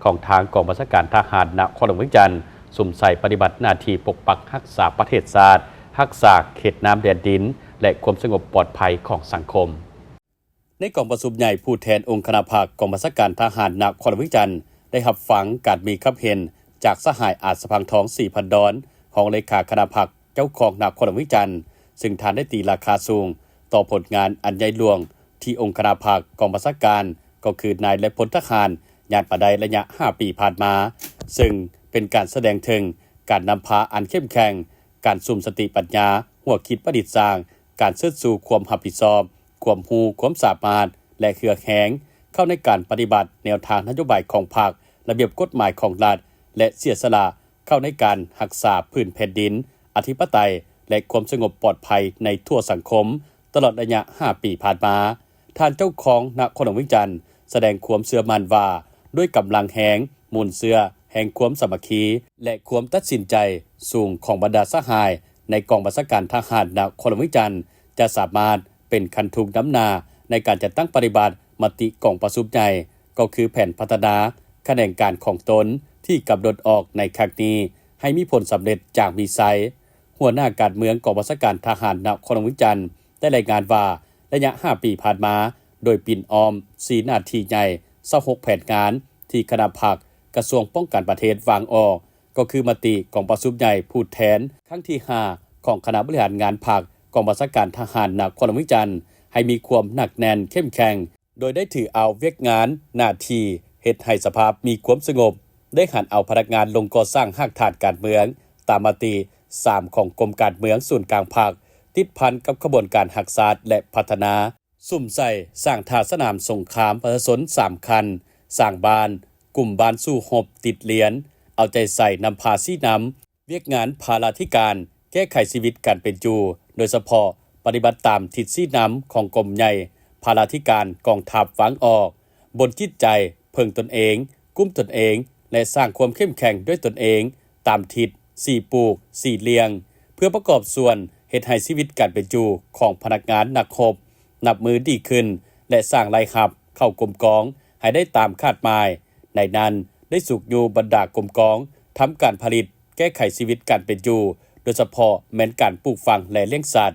ຂອງທາງກອງບັນຊາການທະຫານນະຄອນຫຼວງວຽງຈັນ ສຸມໃສ່ປະຕິບັດໜ້າທີ່ປົກປັກຮັກສາປະເທດຊາດ, ຮັກສາເຂດນ້ຳແດນດິນ ແລະ ຄວາມສະຫງົບປອດໄພຂອງສັງຄົມ. ໃນກອງປະຊຸມໃຫຍ່ຜູ້ແທນອົງຄະນະພັກ ກອງບັນຊາການທະຫານນະຄອນຫຼວງວຽງຈັນ ໄດ້ຮັບຟັງການມີຄຳເຫັນຈາກສະຫາຍ ອາດສະພັງທອງ ສີພັນດອນ ຮອງເລຂາຄະນະພັກ ເຈົ້າຄອງນະຄອນຫຼວງວຽງຈັນ, ຊຶ່ງທ່ານໄດ້ຕີລາຄາສູງຕໍ່ຜົນງານອັນໃຫຍ່ຫຼວງທີ່ອົງຄະນະພັກກອງບັນຊາການ ກໍຄືນາຍ ແລະ ພົນທະຫານຍາດມາໄດ້ໄລຍະຫ້າປີຜ່ານມາ, ຊຶ່ງເປັນການສະແດງເຖິງການນຳພາອັນເຂັ້ມແຂງ, ການສຸມສະຕິປັນຍາ, ຫົວຄິດປະດິດສ້າງ, ການເຊີດຊູຄວາມຮັບຜິດຊອບ, ຄວາມຮູ້ຄວາມສາມາດ ແລະ ເຫື່ອແຮງ ເຂົ້າໃນການປະຕິບັດແນວທາງນະໂຍບາຍຂອງພັກ, ລະບຽບກົດໝາຍຂອງລັດ ແລະ ເສຍສະຫຼະ ເຂົ້າໃນການຮັກສາພື້ນແຜ່ນດິນອະທິປະໄຕ ແລະ ຄວາມສະຫງົບປອດໄພໃນທົ່ວສັງຄົມ ຕະຫຼອດໄລຍະຫ້າປີຜ່ານມາ. ທ່ານເຈົ້າຄອງນະຄອນຫຼວງວຽງຈັນ ສະແດງຄວາມເຊື່ອໝັ້ນວ່າ ດ້ວຍກຳລັງແຮງ, ມູນເຊື້ອແຫ່ງຄວາມສາມັກຄີ ແລະ ຄວາມຕັດສິນໃຈສູງຂອງບັນດາສະຫາຍໃນກອງບັນຊາການທະຫານນະຄອນຫຼວງວຽງຈັນ ຈະສາມາດເປັນຄັນທຸງນຳໜ້າໃນການຈັດຕັ້ງປະຕິບັດມະຕິກອງປະຊຸມໃຫຍ່ ກໍຄືແຜນພັດທະນາຂະແໜງການຂອງຕົນທີ່ກຳນົດອອກໃນຄັ້ງນີ້ ໃຫ້ມີຜົນສຳເລັດຢ່າງມີໄຊ. ຫົວໜ້າການເມືອງກອງບັນຊາການທະຫານນະຄອນຫຼວງວຽງຈັນ ໄດ້ລາຍງານວ່າ ໄລຍະຫ້າປີຜ່ານມາ, ໂດຍປິ່ນອ້ອມສີ່ໜ້າທີ່ໃຫຍ່, ຊາວຫົກແຜນງານທີ່ຄະນະພັກກະຊວງປ້ອງກັນປະເທດວາງອອກ, ກໍຄືມະຕິກອງປະຊຸມໃຫຍ່ຜູ້ແທນຄັ້ງທີຫ້າ ຂອງຄະນະບໍລິຫານງານພັກກອງບັນຊາການທະຫານນະຄອນຫຼວງວຽງຈັນ ໃຫ້ມີຄວາມໜັກແໜ້ນເຂັ້ມແຂງ, ໂດຍໄດ້ຖືເອົາວຽກງານໜ້າທີ່ເຮັດໃຫ້ສະພາມີຄວາມສະຫງົບ, ໄດ້ຫັນເອົາພະນັກງານລົງກໍ່ສ້າງຮາກຖານການເມືອງ ຕາມມະຕິສາມຂອງກົມການເມືອງສູນກາງພັກ, ຕິດພັນກັບຂະບວນການຮັກຊາດ ແລະ ພັດທະນາ. ສຸມໃສ່ສ້າງທ່າສະໜາມສົງຄາມປະຊາຊົນສາມຂັ້ນ, ສ້າງບ້ານ, ກຸ່ມບ້ານສູ້ຮົບຕິດລຽນ, ເອົາໃຈໃສ່ນຳພາຊີ້ນຳວຽກງານພາລາທິການແກ້ໄຂຊີວິດການເປັນຢູ່, ໂດຍສະເພາະປະຕິບັດຕາມທິດຊີ້ນຳຂອງກົມໃຫຍ່ພາລາທິການກອງທັບວາງອອກ, ບົນຈິດໃຈເພິ່ງຕົນເອງ, ກຸ້ມຕົນເອງ ແລະ ສ້າງຄວາມເຂັ້ມແຂງດ້ວຍຕົນເອງ ຕາມທິດສີ່ປູກສີ່ລ່ຽງ ເພື່ອປະກອບສ່ວນເຮັດໃຫ້ຊີວິດການເປັນຢູ່ຂອງພະນັກງານນັກຮົບ ນັບມື້ດີຂຶ້ນ ແລະ ສ້າງລາຍຮັບເຂົ້າກົມກອງໃຫ້ໄດ້ຕາມຄາດໝາຍ. ໃນນັ້ນໄດ້ຊຸກຍູ້ບັນດາກົມກອງທຳການຜະລິດ ແກ້ໄຂຊີວິດການເປັນຢູ່, ໂດຍສະເພາະແມ່ນການປູກຝັງ ແລະ ລ້ຽງສັດ.